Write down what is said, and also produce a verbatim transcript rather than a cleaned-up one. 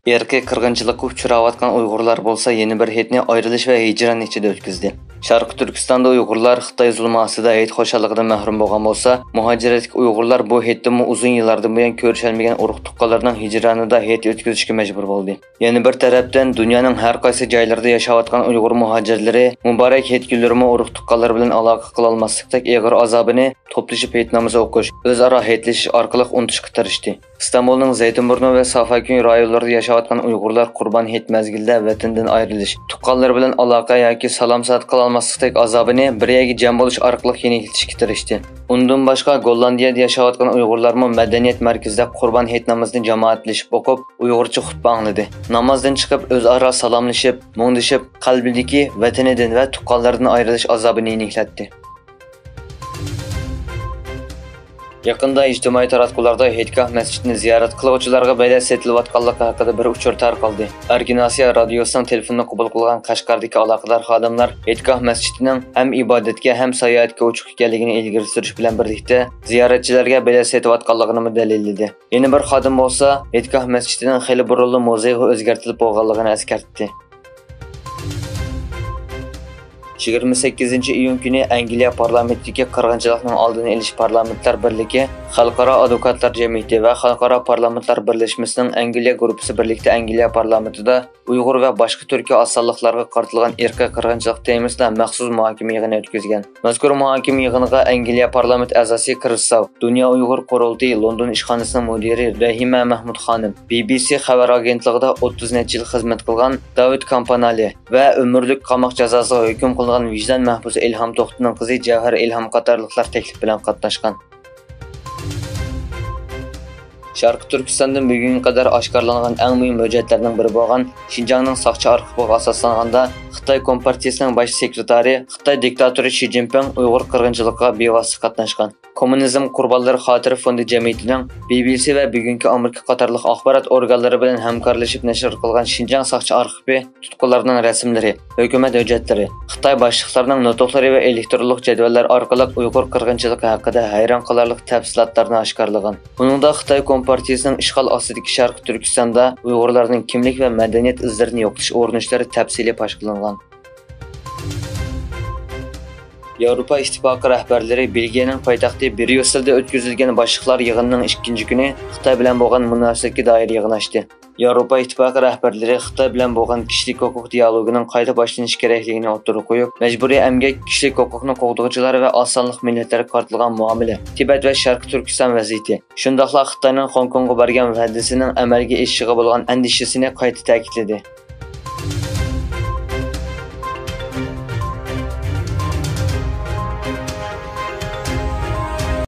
ئىرقىي قىرغىنچىلىققا ئۇچراۋاتقان ئۇيغۇرلار بولسا يەنە بىر ھېيتنى ئايرىلىش ۋە ھىجران ئىچىدە ئۆتكۈزدى. شەرقىي تۈركىستاندا ئۇيغۇرلار خىتاي زۇلمى ئاستىدا ھېيت خۇشاللىقىدىن مەھرۇم بولغان بولسا، مۇھاجىرەتتىكى ئۇيغۇرلار بۇ ھېيتتىنمۇ ئۇزۇن يىللاردىن بۇيان كۆرۈشەلمىگەن ئۇرۇق-تۇغقانلىرىنىڭ ھىجرانىدا ھېيت ئۆتكۈزۈشكە مەجبۇر بولدى. يەنە بىر تەرەپتىن، دۇنيانىڭ ھەر قايسى جايلىرىدا ياشاۋاتقان ئۇيغۇر مۇھاجىرلىرى مۇبارەك ھېيت كۈنلىرىمۇ ئۇرۇق-تۇغقانلىرى بىلەن ئالاقە قىلالماسلىقتەك ئېغىر ئازابىنى توپلىشىپ ھېيت نامىزى ئوقۇش، ئۆزئارا ھېيتلىشىش ئارقىلىق ئۇنتۇشقا تىرىشتى. ئىستانبۇلنىڭ زەيتۇنبۇرنۇ ۋە سافاكۈن رايونلىرىدا ياشاۋاتقان ئۇيغۇرلار قۇربان ھېيت مەزگىلىدە ۋەتىنىدىن ئايرىلىش، تۇغقانلىرى بىلەن ئالاقە ياكى سالام-سائەت قىلالماسلىقتەك ئازابىنى بىر يەرگە جەم بولۇش ئارقىلىق يېنىكلىتىشكە تىرىشتى. ئۇندىن باشقا، گوللاندىيەدە ياشاۋاتقان ئۇيغۇرلارمۇ مەدەنىيەت مەركىزىدە قۇربان ھېيت نامىزىنى جامائەتلىشىپ ئوقۇپ، ئۇيغۇرچە خۇتبە ئاڭلىدى. نامازدىن چىقىپ، ئۆزئارا سالاملىشىپ، مۇڭدىشىپ، قەلبىدىكى ۋەتىنىدىن ۋە تۇغقانلىرىدىن ئايرىلىش ئازابىنى يېنىكلەتتى. يېقىندا ئىجتىمائىي تاراتقۇلاردا ھېيتگاھ مەسچىتىنى زىيارەت قىلغۇچىلارغا بېلەت سېتىلىۋاتقانلىقى ھەققىدە بىر ئۇچۇر تارقالدى. ئەركىن ئاسىيا رادىيوسىنىڭ تېلېفوننى قوبۇل قىلغان قەشقەردىكى ئالاقىدار خادىملار ھېيتگاھ مەسچىتىنىڭ ھەم ئىبادەتكە، ھەم ساياھەتكە ئوچۇق ئىكەنلىكىنى ئىلگىرى سۈرۈش بىلەن بىرلىكتە، زىيارەتچىلەرگە بېلەت سېتىۋاتقانلىقىنىمۇ دەلىللىدى. يەنە بىر خادىم بولسا ھېيتگاھ مەسچىتىنىڭ خېلى بۇرۇنلا مۇزېيغا ئۆزگەرتىلىپ بولغانلىقىنى ئەسكەرتتى. يىگىرمە سەككىزىنچى ئىيۇن كۈنى ئەنگلىيە پارلامېنتىدىكى قىرغىنچىلىقنىڭ ئالدىنى ئېلىش پارلامېنتلار بىرلىكى، خەلقئارا ئادۋوكاتلار جەمئىيىتى ۋە خەلقئارا پارلامېنتلار بىرلەشمىسىنىڭ ئەنگلىيە گۇرۇپپىسى بىرلىكتە ئەنگلىيە پارلامېنتىدا ئۇيغۇر ۋە باشقا تۈركىي ئاز سانلىقلارغا قارىتىلغان ئىرقىي قىرغىنچىلىق تېمىسىدا مەخسۇس مۇھاكىمە يىغىنى ئۆتكۈزگەن. مەزكۇر مۇھاكىمە يىغىنىغا ئەنگلىيە پارلامېنت ئەزاسى كرىس ساۋ، دۇنيا ئۇيغۇر قۇرۇلتىيى لوندون ئىشخانىسىنىڭ مۇدىرى رەھىمە مەھمۇد خانىم، بى بى سى خەۋەر ئاگېنتلىقىدا ئوتتۇز نەچچە يىل خىزمەت قىلغان داۋىد كامپانالى ۋە ئۆمۈرلۈك قاماق جازاسىغا ھۆكۈم قىلىنغان ۋىجدان مەھبۇسى ئىلھام توختىنىڭ قىزى جەۋھەر ئىلھام قاتارلىقلار تەكلىپ بىلەن قاتناشقان. شەرقىي تۈركىستاندىن بۈگۈنگە قەدەر ئاشكارىلانغان ئەڭ مۇھىم ھۆججەتلەرنىڭ بىرى بولغان شىنجاڭنىڭ ساقچى ئارخىپىغا ئاساسلانغاندا، خىتاي كومپارتىيىسىنىڭ باش سېكرېتارى، خىتاي دىكتاتورى شى جىنپىڭ ئۇيغۇر قىرغىنچىلىقىغا بىۋاسىتە قاتناشقان. كوممۇنىزم قۇربانلىرى خاتىرە فوندى جەمئىيىتىنىڭ بى بى سى ۋە بۈگۈنكى ئامېرىكا قاتارلىق ئاخبارات ئورگانلىرى بىلەن ھەمكارلىشىپ نەشر قىلغان شىنجاڭ ساقچى ئارخىپى، تۇتقۇنلارنىڭ رەسىملىرى، ھۆكۈمەت ھۆججەتلىرى، خىتاي باشلىقلىرىنىڭ نۇتۇقلىرى ۋە ئېلېكترونلۇق جەدۋەللەر ئارقىلىق ئۇيغۇر قىرغىنچىلىقى ھەققىدە ھەيران قالارلىق تەپسىلاتلارنى ئاشكارىلىغان. بۇنىڭدا خىتاي كومپارتىيىسىنىڭ ئىشغال ئاستىدىكى شەرقىي تۈركىستاندا ئۇيغۇرلارنىڭ كىملىك ۋە مەدەنىيەت ئىزلىرىنى يوقىتىش ئۇرۇنۇشلىرى تەپسىلىي پاش قىلىنغان. ياۋروپا ئىتتىپاقى رەھبەرلىرى بېلگىيەنىڭ پايتەختى بريۇسسېلدا ئۆتكۈزۈلگەن باشلىقلار يىغىنىنىڭ ئىككىنچى كۈنى خىتاي بىلەن بولغان مۇناسىۋەتكە دائىر يىغىن ئاچتى. ياۋروپا ئىتتىپاقى رەھبەرلىرى خىتاي بىلەن بولغان كىشىلىك ھوقۇق دىيالوگىنىڭ قايتا باشلىنىشى كېرەكلىكىنى ئوتتۇرىغا قويۇپ، مەجبۇرىي ئەمگەك، كىشىلىك ھوقۇقنى قوغدىغۇچىلار ۋە ئاز سانلىق مىللەتلەرگە قارىتىلغان مۇئامىلە، تىبەت ۋە شەرقىي تۈركىستان ۋەزىيىتى، شۇنداقلا خىتاينىڭ خوڭكوڭغا بەرگەن ۋەدىسىنىڭ ئەمەلگە ئېشىشىغا بولغان ئەندىشىسىنى قايتا تەكىتلىدى.